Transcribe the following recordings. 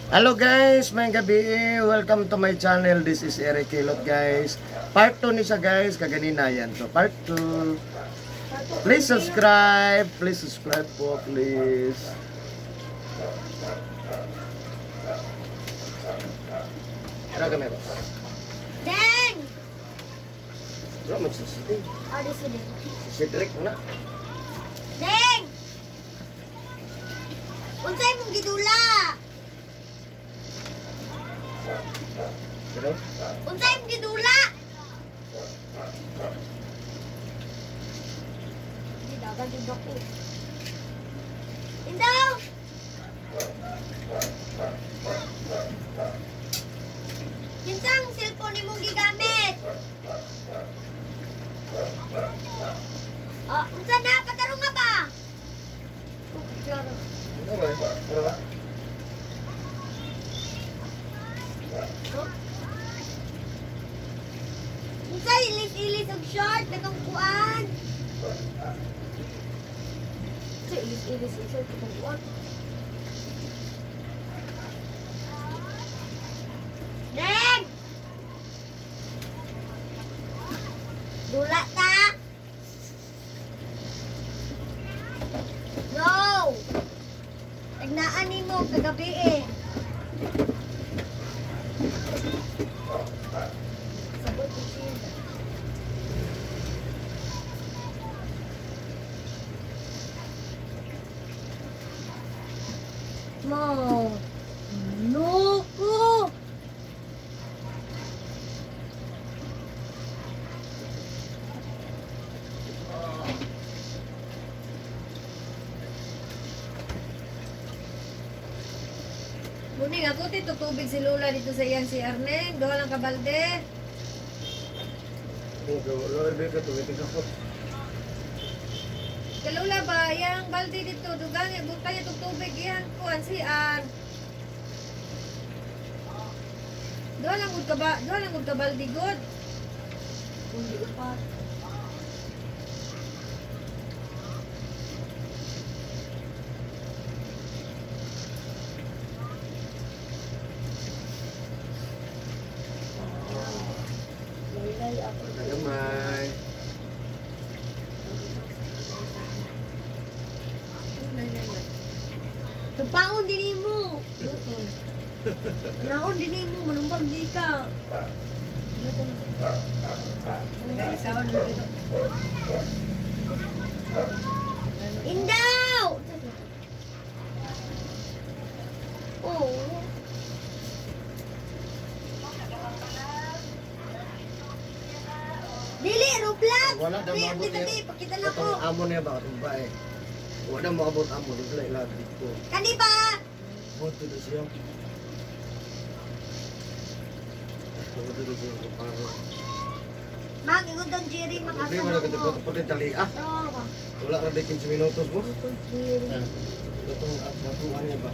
Hello guys, may gabi. Welcome to my channel. This is Eric Kilot, guys. Part 2 ni siya, guys, kaganina yan. So part 2. Please subscribe. Please subscribe po, please. Tara kami ba? Deng! Wala man si Cedric. Ah, di sini. Si Cedric na. Deng! Unsay mong gidula? Pero, Unsay mong gidula? Di dagan jud ako. Indaw! Kinsang cellphone nimong gigamit? Ah, unsa na? Patarong nga ba? Oh, klaro. ano ba? Ano ba? Unsa ilis-ilis og short katong kuan? Unsa ilis-ilis og short katong kuan? Neng! Dula ta! No! Tagnaan nimo kagabi eh. Sabot ko siya. Mo. Loko. Muning ako ti tutubig si Lola dito sa iyang si Arneng. Duha lang ka balde. Wala ba ka tumitig ako? Kay Lola ba, iyang balde dito dugang butang niya tong tubig iyang kuan si Ar. Duha lang gud ka ba, duha lang gud ka balde gud. Kundi pa. Laylay ako. Gamay. Tupaon din mo. Naon din mo, manumbag di ka. Indaw! Oh. Dili, Roblox! Wala daw Dili, maabot dili, niya. pakita na ko. Katong amo niya ba? Katong bae. Wala moabot amo. Dito lang ilag dito. Kani ba? Boto na siya. Boto na siya. Parang. Mang, ingon daw Jerry, mang asa Problema na na kita mo. boto pati tali ah. Oo. Wala ra day 15 minutos mo. Jerry. Katong batuan niya ba?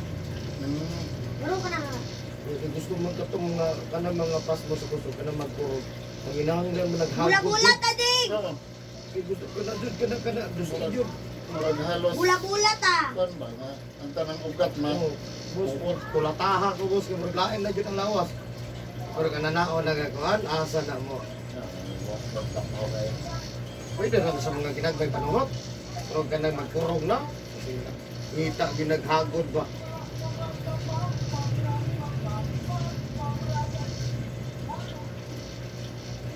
Laro ka na nga. Kung gusto mo katong mga kanang mga pas mo sa kusog kanang magkurog. Ang inahanglan mo naghagod. Bula-bula ta, ding! Oo. Kay gusto ko na jud kana kana gusto jud. Murag halos Bula-bula ta! kuan ba nga ang tanang ugat ma. Oh, boss, kulataha ko boss kay murag lain na jud ang lawas. Pero kananaon na gakuan asa na mo. Okay. Pwede ra sa mga ginagmay panuhot. Pero kanang magkurog na. Kasi ngita ginaghagod ba.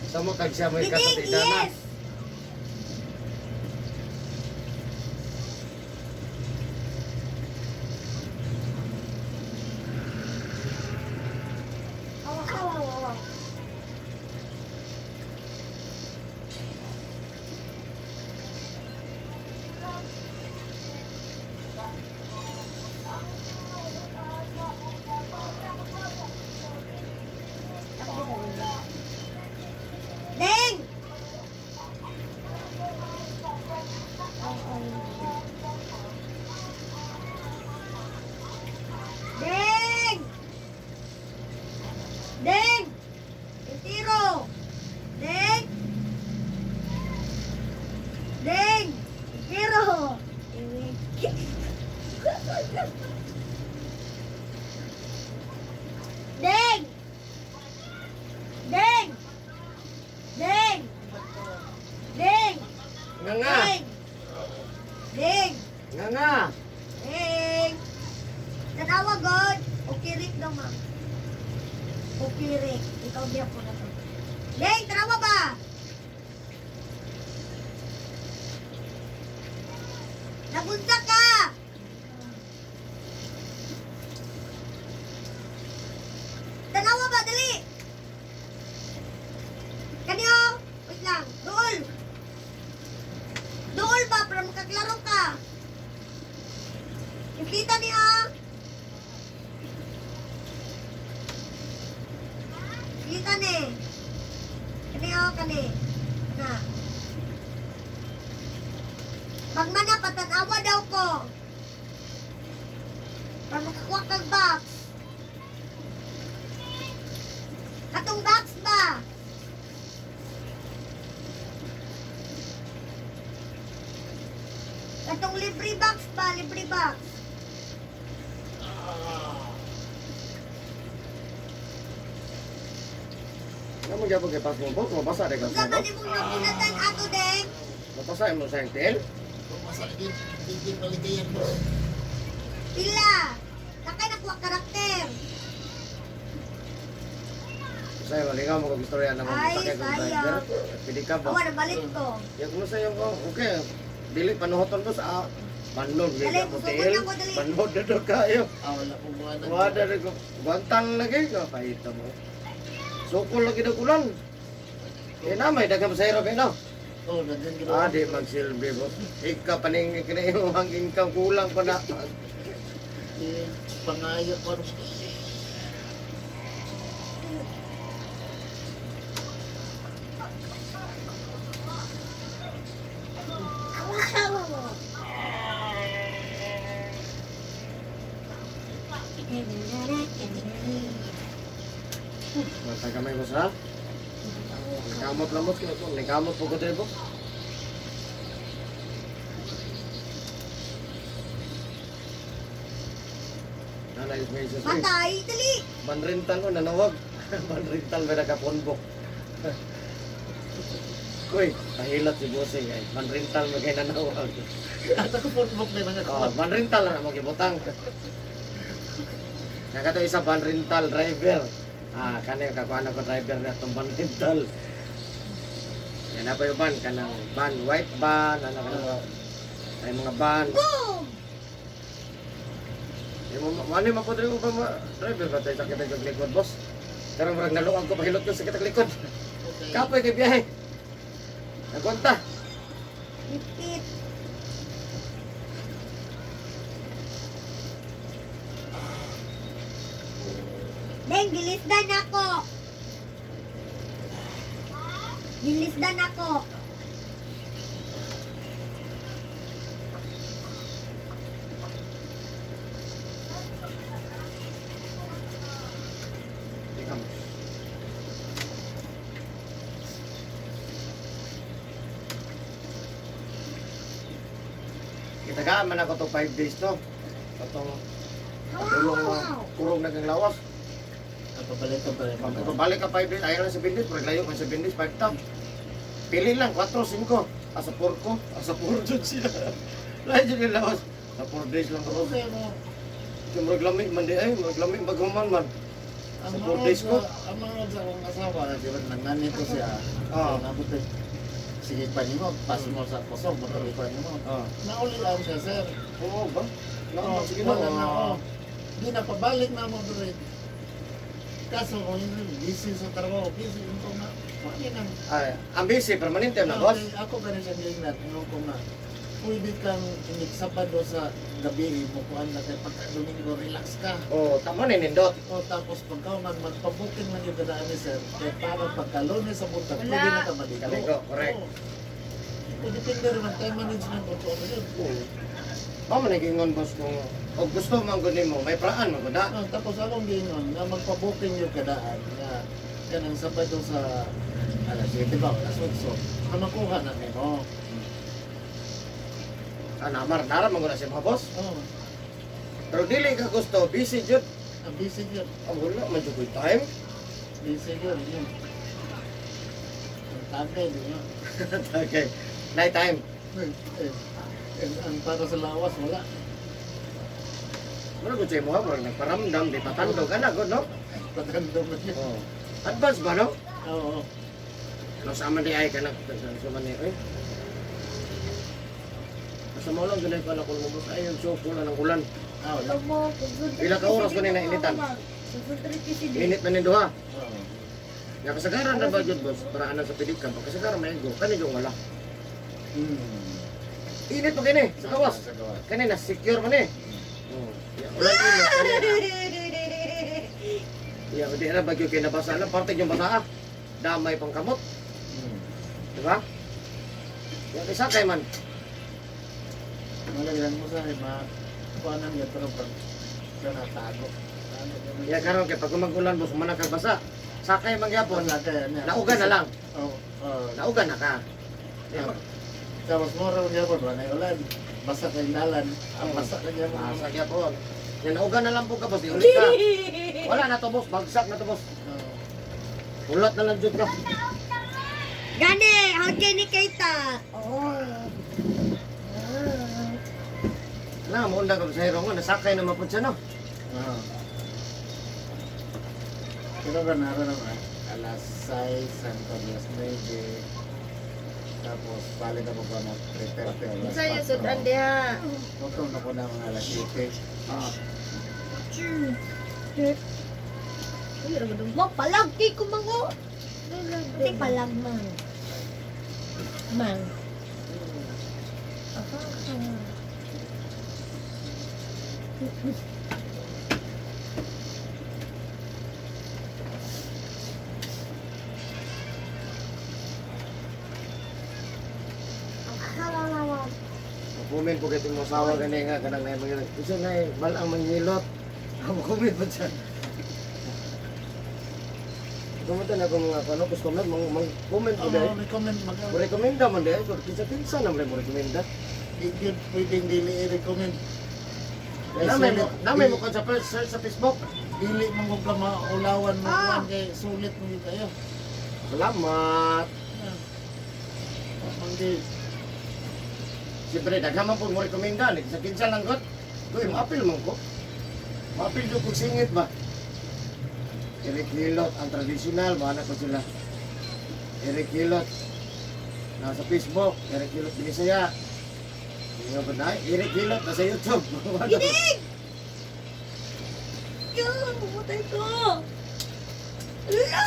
Sa mo kag siya may Ding, kasatidana. yes! Awa, awa, awa, awa. Deng! daw, ma'am. Okay, Rick. Ikaw biya po na to. Deng, tarawa ba? Nagunsa ka! Tanawa ba? Dali! Kanyo! Wait lang. Dool! Dool ba? Para makaklaro ka. Nakita niya. Kita ni. Kani oh, kani. Na. Pagmana, patanawa daw ko. Para makakuha kag box. Katong box ba? Katong libre box ba? Libre box. Ano mo gyapon kay pasmo boss? Mabasa di ka Unsa sa man boss. imong napunatan ato, Deng? Mabasa imo sa tiil. Masa di di maligayan boss. Pila. Nakay nakuha karakter. Say malingaw mo kog istorya na mo Ay, sakay kog sayang. driver. Pili ka ba? Awa nabalik ko. Ya kuno sa ko, okay. Dili panuhoton boss ah. Banlog Dali, di ka mo musugod tiil. na ko, dali. Banlog na daw kayo. Ah, wala ko buwan. Wala rin ko. Bantang lagi ka. Pahita mo. Sukol lagi na kulang. Eh na, may daghang pasahero kayo na. Oh, nandiyan gid. Ah, di magsilbi mo. Ika paning kinaimong ang income kulang pa na. Eh, pangayo ko. Basta kamay mo sa. Kamot lamot kaya po. Nagkamot po ko tayo po. Nanay, may Jesus. Eh, Patay, dali. Banrental ko, nanawag. Banrental may nakaponbok. Uy, pahilat si Bossing ay. Banrental may kay nanawag. Ata ko phone book na mga Oh, banrental na magibutang. Nakato isa banrental driver. Ah, kani kakuha na ko driver na itong banrental. Yan na pa yung van, kanang van, white van, ano kanang ay mga van. Boom! Yung mo, wala mo po diri ba driver ba tayo sakit ang likod, boss? Pero murag naluwag ko pahilot ko sakit ang likod. Okay. Kapoy kay biyahe. Nagkonta. Repeat. Deng, gilisdan ako. Gilisdan ako. Ikaw. Kitagaan man ako to 5 days no. Katong tulong mo kurog na kang lawas. Pabalik ka pa rin. Pag balik ka 5 days, ayaw lang 7 days, pag layo man 7 days, 5 tam. Pili lang, 4, 5. Asa 4 ko, asa 4 jud siya. Layo jud yung lawas. Sa 4 days lang ko. Okay mo. Kaya murag lami man di ay, murag lami baghuman man. Ang Sa four mga days ko? Ang mga sa akong asawa, di ba, nanganito ko siya. Ah. Nabot eh. Sige pa nimo, pas mo sa kusog, matabi pa nimo. Ah. Naulian siya, sir. Oo ba? Oo, No, sige na. wala na ako. Di na pabalik na mo doon. Kaso kung hindi, busy sa trabaho, busy yung ko nga. Wala nang. Ay, ang busy, permanente na, boss. Okay, ako ganun sa gilingnan, ingon ko nga. Pwede kang inig Sabado sa gabi, mukuan na kay pagka Domingo, relax ka. Oh, tama ni nindot. O tapos pagka man magpabuking man yung dadaan ni sir, kay para pagka Lunes sa buntag, Wala. pwede na ka maligo. Kaligo, correct. Oo. O, depende rin ang time management o kung ano yun. Oo. Mao man nag-ingon boss kung og gusto man gud nimo, may paraan man gud na. Ah, tapos akong giingon nga magpabuking yung kadaan nga kanang Sabado sa alas 7 ba, alas 8, na makuha na nimo. Ah, namar nara man gud na siya mga boss. Oh, Pero dili ka gusto, busy jud. ang busy yun. Ang wala man jud ko'y time. Busy yun. Yun. Ang tagay, di ba? Okay. Night time. Eh, eh, ang para sa lawas, wala. Mura gud sa imo ha, murag nagparamdam di patandog ana gud no. Patandog na siya. Oh. Advance ba no? Oo. Ano sa man di ay kanang sa man ni oy. Asa mo lang ganay ko na kung mabos ay yung so pula ng ulan. Ah, wala. Pila ka oras ko ni nainitan? Init na ni duha. Oo. Ya kasagaran na ba jud boss para anan sa pidikan pag kasagaran may go kani yung wala. Init pa kini sa gawas. Sa gawas. Kani na secure man eh. Oh. Ya ulan init kani. Ya di na bagyo kay nabasa lang parte yung basa ah. Damay pang kamot, di ba? Ya kay sakay man. Wala lang mo sa ma kuanan ya pero pag kanatago. Ya karon kay pag magulan boss man ka basa. Sakay man gyapon. Nauga na lang. Oo. Oo. Nauga na ka. Ya, Tapos mo raw gyapon wala na ulan. Basa kay dalan. Ang basa ka gyapon. Basa gyapon. Ya nauga na lang po ka boss, di ulit ka. Wala na to boss, bagsak na to boss. Oo. Ulat na lang jud ka. Gani, how can ni Keita? Oh. Na, mo undang ka sa nga nasakay na mapud siya no. Oo. Pero ba naroon naman, alas 6 hanggang alas 9. Tapos balik ako pa ng 3:30 alas Unsa yung sudan diha? Mutong na ko na mga alas 7. Ah. Uy, ra ba dong? Mo palag kay kumango. Hindi palag man. Man. Comment po kay mo asawa gani nga kanang nay mga isa na balang manghilot. Ang comment po siya. Comment na ako mga ano, customer, mang mang comment po Oo, dahil. may comment mag Mo rekomenda man dahil, kung kinsa-kinsa na mo rekomenda. Di gyud pwedeng dili i-recommend. Kay Namay mo, sulit, namay mo kan sa first search sa Facebook. Dili man kung ka maulawan mo kuan kay sulit mo gyud kayo. Salamat. Manggi. Siyempre, daghan man po mo rekomenda, kinsa-kinsa lang god. Uy, maapil man ko. Maapil jud kog singit ba. Eric Hilot, ang traditional, maana ko sila. Eric Hilot. Nasa Facebook, Eric Hilot Binisaya. Hindi ba na? Eric Hilot, nasa YouTube. Ginig! Yo, pumutay ko. Ala!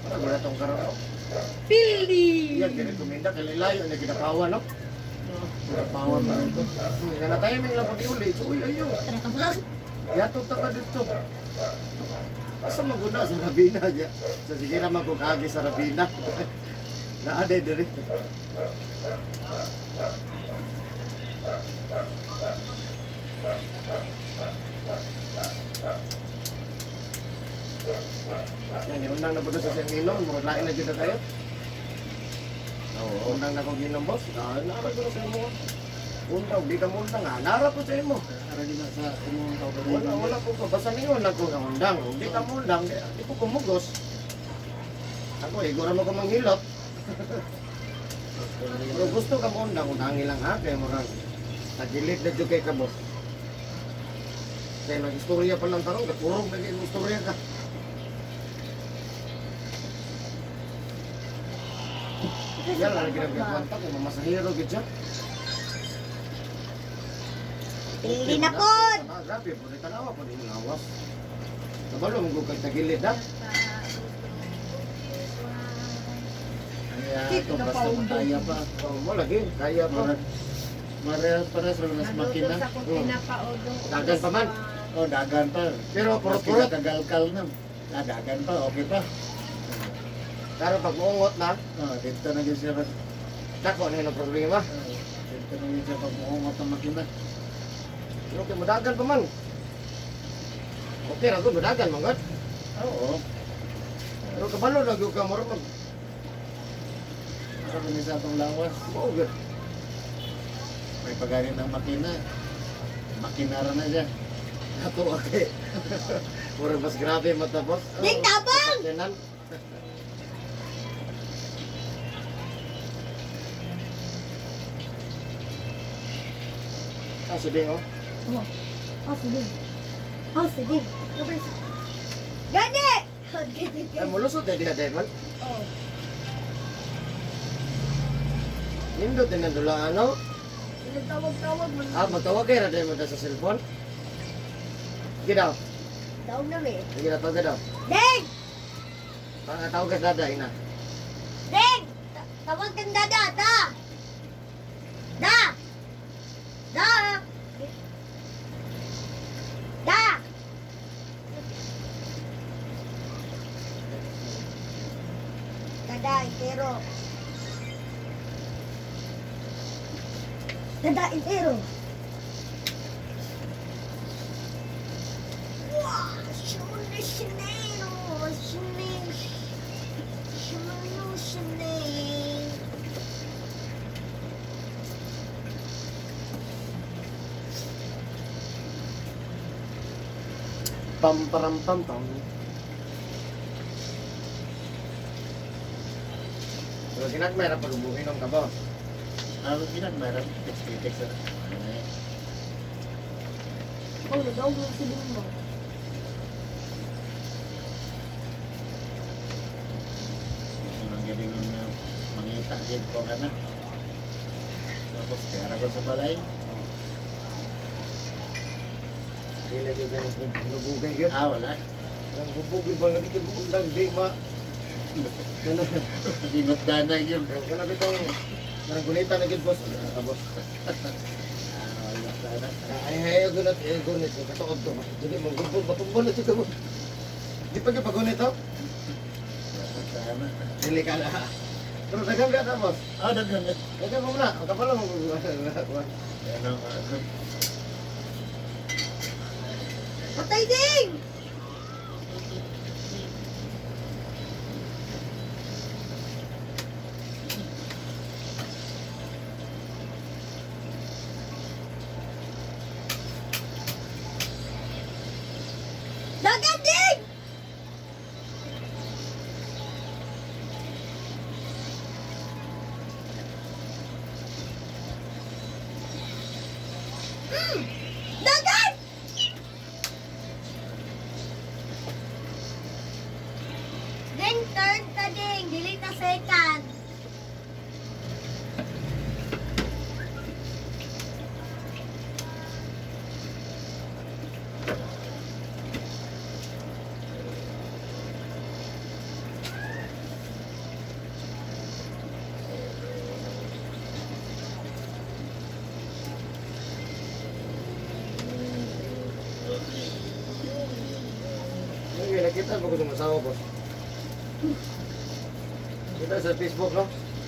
Parang wala tong karon. Pili! Yan, girekomenda kay Lilayo na ginakawa, no? Power pa ito. Nga na timing lang pag iuli. So, uy, ayo. Tara ka ba? Yatog ta ka dito. Asa maguna sa Rabina ya. Sa sige na magkukagi sa Rabina. Naa day diri. Yan, yung unang nabudo sa siyang inom, murag lain na dyan na tayo. Oo. Unang na kong ginom, boss. Ah, nara ko na sa imo. Undang, di ka mo undang. Ah, nara ko sa imo. Ara di na sa imong kaugalingon. Wala, wala ko pa. Basta ningon lang ko nga undang. Di ka mo undang, di, di ko kumugos. Ako, igura mo ko manghilot. Pero gusto ka mo undang, undangi lang ha. Kaya murag, tagilid na dyan kay ka, boss. Kaya nag-istorya pa lang tarong, kapurong nag-istorya ka. Yan, lagi ginagawa ko, mamasahero, gid siya. Pili na po! Ah, grabe, pwede tanawa, pwede mo lawas. Kabalo, mong kag tagilid, ha? Kaya ito basta makaya pa. Oh, mo lagi, kaya pa. Mara mara para sa mga makina. Naluto sa kong pinapaodong. Dagan pa man. Oh, dagan pa. Pero Maski purot-purot. nakagalkal na. Ah, dagan pa, okay pa. Pero pag muungot na, Oh, dito na gyud siya. dako na yun ang problema. Dito na gyud siya pag muungot ang makina. Pero kay mudagan pa man. Okay ra gud mudagan man gud. Oo. Pero kabalo na gyud ka mura mag Para kami sa atong lawas. mao gyud. May pagarin ng makina. Makina ra na siya. Ato okay. Mura mas grabe matapos. Ding, tabang! Kenan. Ah, sige, oh. Oh. Oh, sige. Oh, sige. Gani! Ay, mulusot eh, diha, Demon. Oh. Nindot din ang dulaan, no? Nagtawag-tawag man. Ah, magtawag kayo na, Demon, sa cellphone. Sige daw. Daw na eh. Sige na, tawag ka daw. Ding! Ah, tawag ka dada, ina. Ding! Tawag kang dada, da! Da! Da! Da! Dada, entero. Dada, entero. Wow! Shune, shune, shune, shune, shune. Pam, param, pam, pam. Pero sinagmay na pag-ubuhin ka ba? Ah, ginagmay ra text text ra. Ay, Oh, nagaw mo si Bimbo. Ang galing nga mangita gid ko kana. Tapos kaya ra ko sa balay. Dili gyud ang lubugay gyud. Ah, wala. Ang bubugay ba nga di kay bubugay di ma. Kana Dinot-danay yun. kana bitong kanang gunita na gyud boss. Ah, boss. Ah, wala sana. Ay ay gunat ay gunit katuod to. Dili mo gubog matumbol na jud ka mo. Di pa gyud pagunit to. Wala sana. Dili ka na. Pero daghang ka na boss. Ah, daghan. Daghang mo na. Kapalo mo. Ano, ah, Patay ding! Dagan ding! Dagan! Ding, turn ta ding. Dili ta second. Ay, nakita mo ko sa masawa boss. Kita sa Facebook no?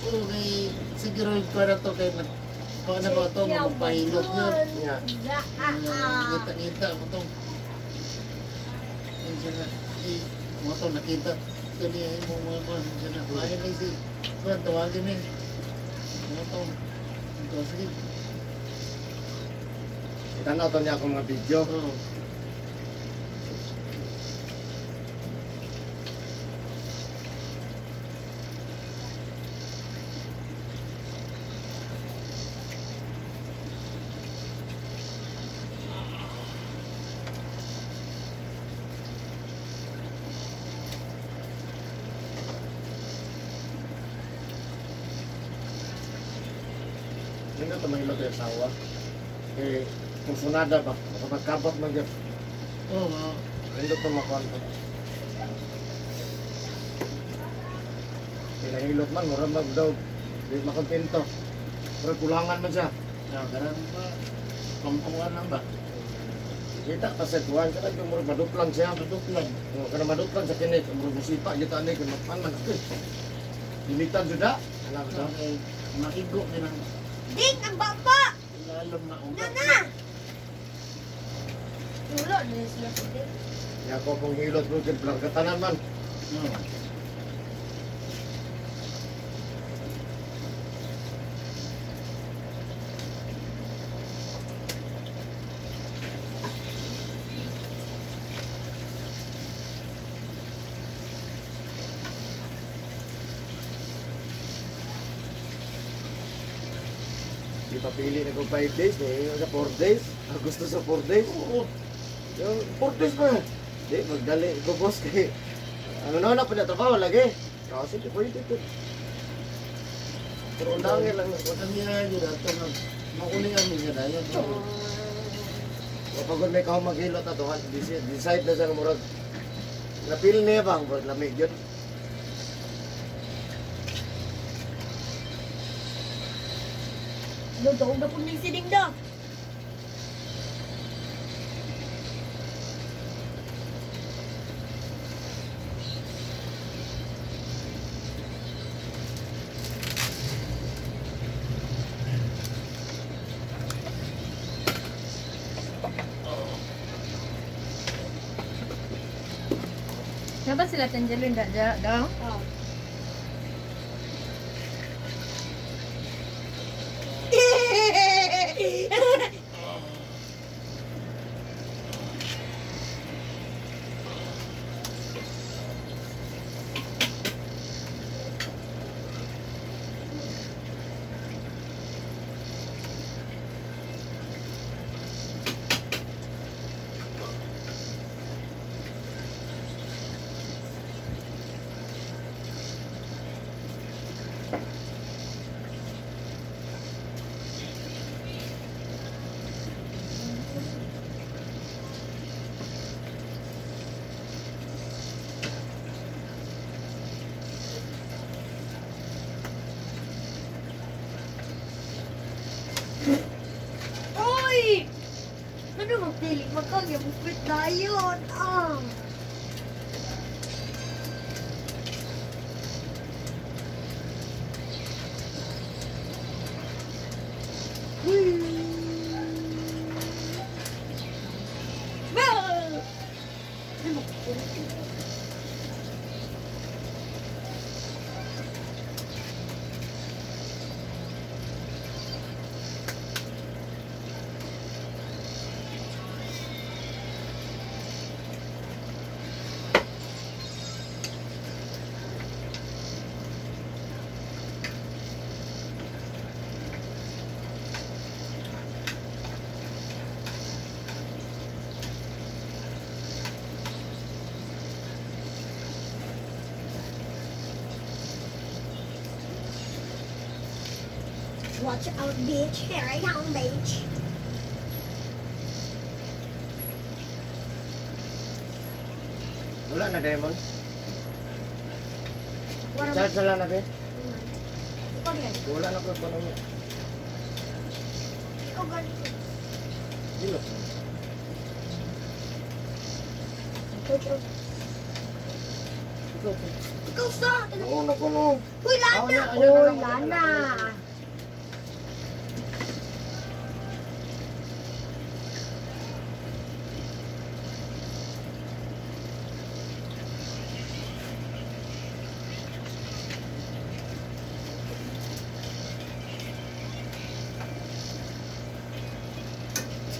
Okay, siguro yung ko na to kay nag kung ano ba ito, magpahilot yun. Yeah. Ngita-ngita mo to. Ayun siya na. Eh, mo to nakita. Ito niya yung mga mga siya na. Ayun na si Kuan, tawagin eh. Mo to. Ito, sige. Itanaw to niya akong mga video. Oo. Hindi na ito mahilot yung asawa. Eh, kung sunada ba, makapagkabot man yun. Oo, oo. Hindi ito makonto. Pinahilot man, mura mag daw. Di makontento. Pero kulangan man siya. Ah, ganun ba? Pangkungan lang ba? Kita pa sa tuwan, kada yung mura maduplan siya. Maduklan. Oh, kana maduplan sa kinik, mura musipa, yun ani, kung mapan man. Eh, Limitan juda. Alam ko. Okay, maigo ka ng Ding, ang baba! ilalom na ugat. Na na! Wala na sila sa ding. Ya ko pong hilot bro, kay blanggatanan man. Oo. Ipapili na kong 5 days, may sa 4 days. Ang gusto sa 4 days. Oo. Yung 4 days ba? Di, magdali ko boss kay ano na na pinatrabaho lagi. Kasi di pwede to. Pero Undangin lang. ang niya yun ato nga mauli ang niya dayon. Kapag may kao maghilot ato, decide na siya nga murag. Napil niya ba ang murag lamig yun? Ludoog na po ng sining da. Dapat sila Tangelin da da daw. Oh. Uy! Ano magpili? Magkagya, bukit na yun. Ah. Well! Ano magpili? Watch out, bitch. Here I come, bitch. Wala na, Diamond. What am Charge na lang na, be. Ikaw ganito. Wala na ko pa naman. Ikaw ganito. Hilot. Ikaw, Ikaw. Ikaw sa! Oo, naku no. Uy, Lana! Ako na, ayaw na Uy, lang. Lana!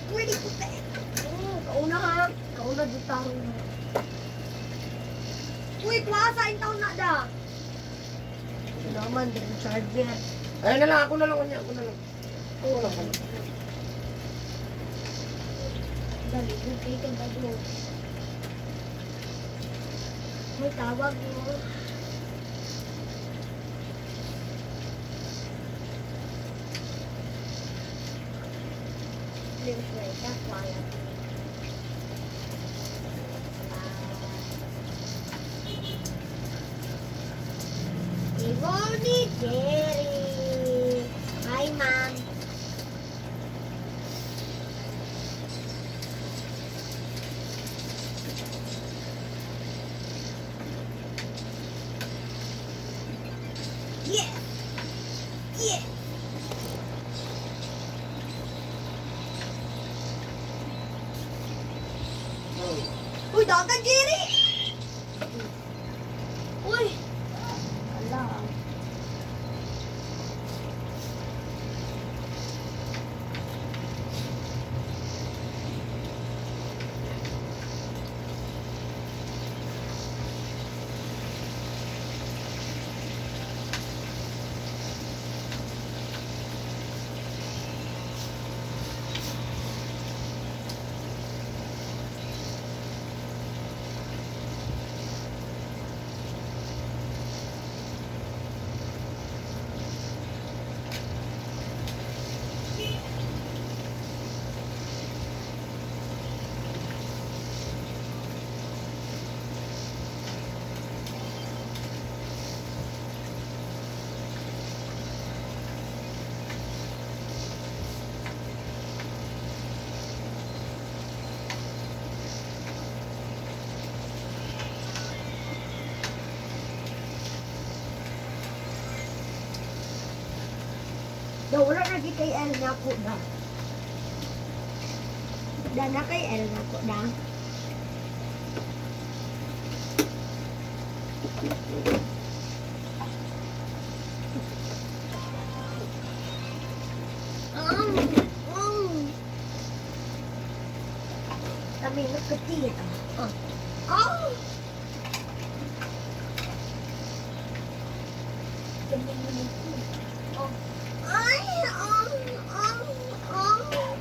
Pwede ko pa. Oo, kauna ha. Kauna di taon. Uy, kuha yung taon na da. Naman, di ko charger. Ayun na lang, ako na lang unya, ako na lang. Ako na lang. Dali, yung cake ang dalo. May tawag mo. Please wait, that's why. Ni Jerry. Hi, ma'am. Yeah. Yeah. Uy, dagan, Jerry! Uy! Ala. Daw, wala na di kay L na ako na. Da na kay L na ako na. Kami nagkatingin. Oh. Oh! Oh. Ay! Oh! Oh! Oh!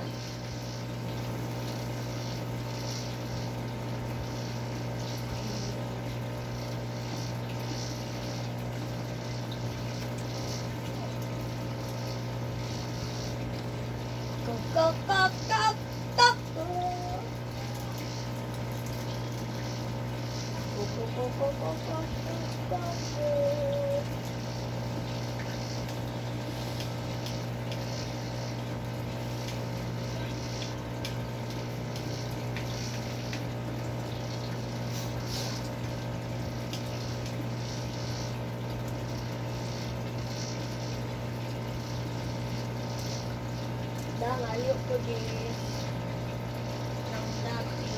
Go, go, go, go, go, go. Go, go, go, go, go, go, go, go. Dangayo ko din ng dati.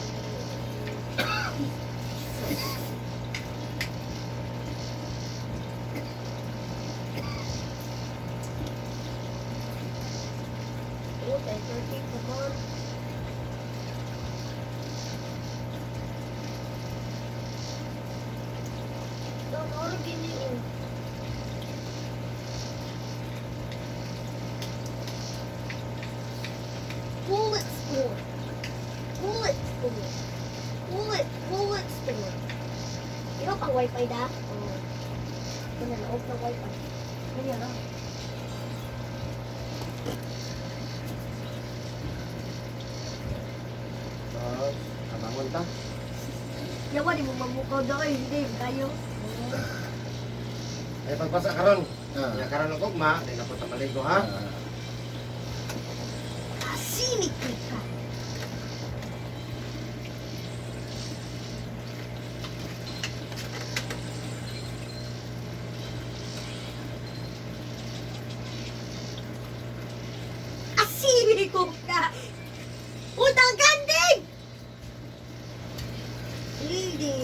Oh, 10:30, come on. Don't order gini oh. Bullet score. Bullet score. Bullet score. Ikaw pang wifi da? Oo. Ito na, off na wifi. Ganyan lang. Tapos, kabangon ta. Yawa, di mo mamukaw daw eh. Hindi, kayo. Ay, pagpasa karon. Ah. Ya karon ang ugma, di na po ta maligo ha. Ah. Asimik ka. Asimik ka. Utang kanding! Hindi.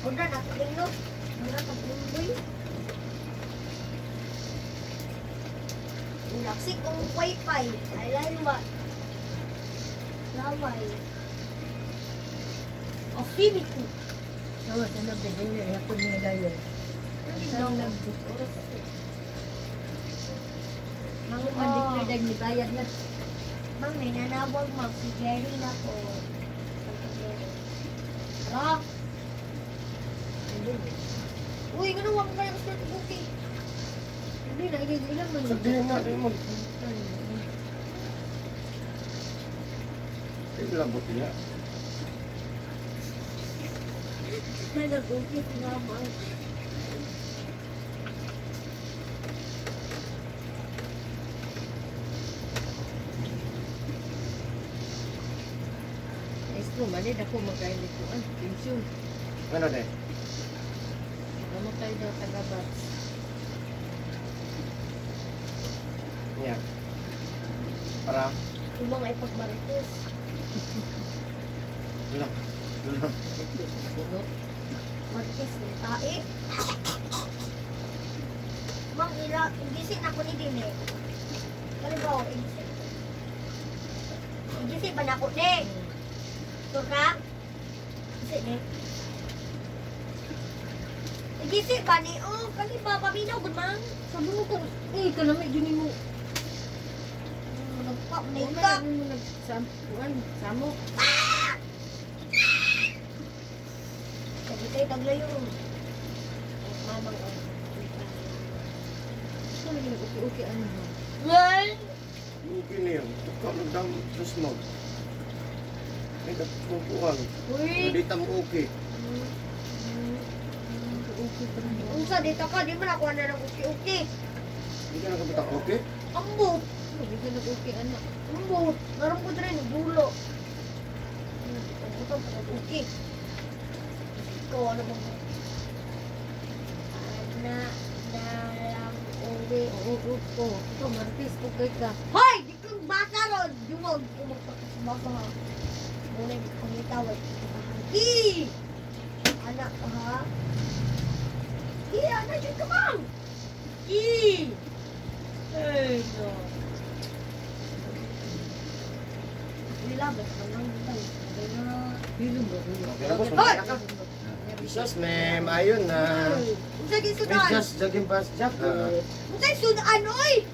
Una na no? Una na boy. Naksik ang wifi. Ay laywa. Laway. O Fimiku. Sawa sa nabigay niya ako niya dayon. Ano Mga man di ni bayad na. Mang, may nanawag mang si Jerry na po. Ra. Uy, ganun wag kayo start booking. Hindi na ilang man. Sa diin na, di mo. Ay, labot niya. May nag-booking nga mang. Isko man dako magkainit ko an pensyon. Ano de? Namatay daw taga-bats. Niya. Para Yung mga ipagmarites. wala. Wala. Puno. Marites ng tae. Mang ila, igisin ako ni Dine. Kali ba, igisin. Igisin ba na ako ni? Sure ka? Igisin ni. Igisin ba ni? Oh, kali ba, paminaw, gud mang. Sabi mo kung eh kanami jud nimo. Nagpap na Wala ika. na mo nagsampuan, samok. Sabi kayo, taglayo. Mamang, oh. Gusto mo yung uki-uki ano ha. Well, Okay na yun. Tuka mo dam sa snow. Ay, kapupuan. uy. Hindi ta mo okay. Uki-uki pa rin. Unsa dito ka, di mo nakuha na ng uki-uki. Hindi ka nakabutang okay? Ambot. Hindi ka nag-uki anak. Ambot. Naroon ko drin, bulo. Ang pa uki. Ikaw, ano bang... Na na lang uwi. Oo, oo, oo. Ikaw, Martis, pugay ka. Hoy! Di kong bata ron! Duwag ko magpakasabasa ha. Muna di kong litaway. Hi! Anak ka ha? Hi! Anak dyan ka bang? Hi! Ay, no. Wala ba? Ang bitaw. Bilong ba? Okay na, boss. Hoy! Jesus, ma'am. Ayun na. Unsa gyud sudan? Medyas, jogging pants, jacket. Unsa sudan oy?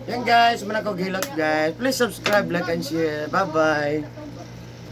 Yan guys, manakog hilot guys. Please subscribe, like, and share. Bye-bye.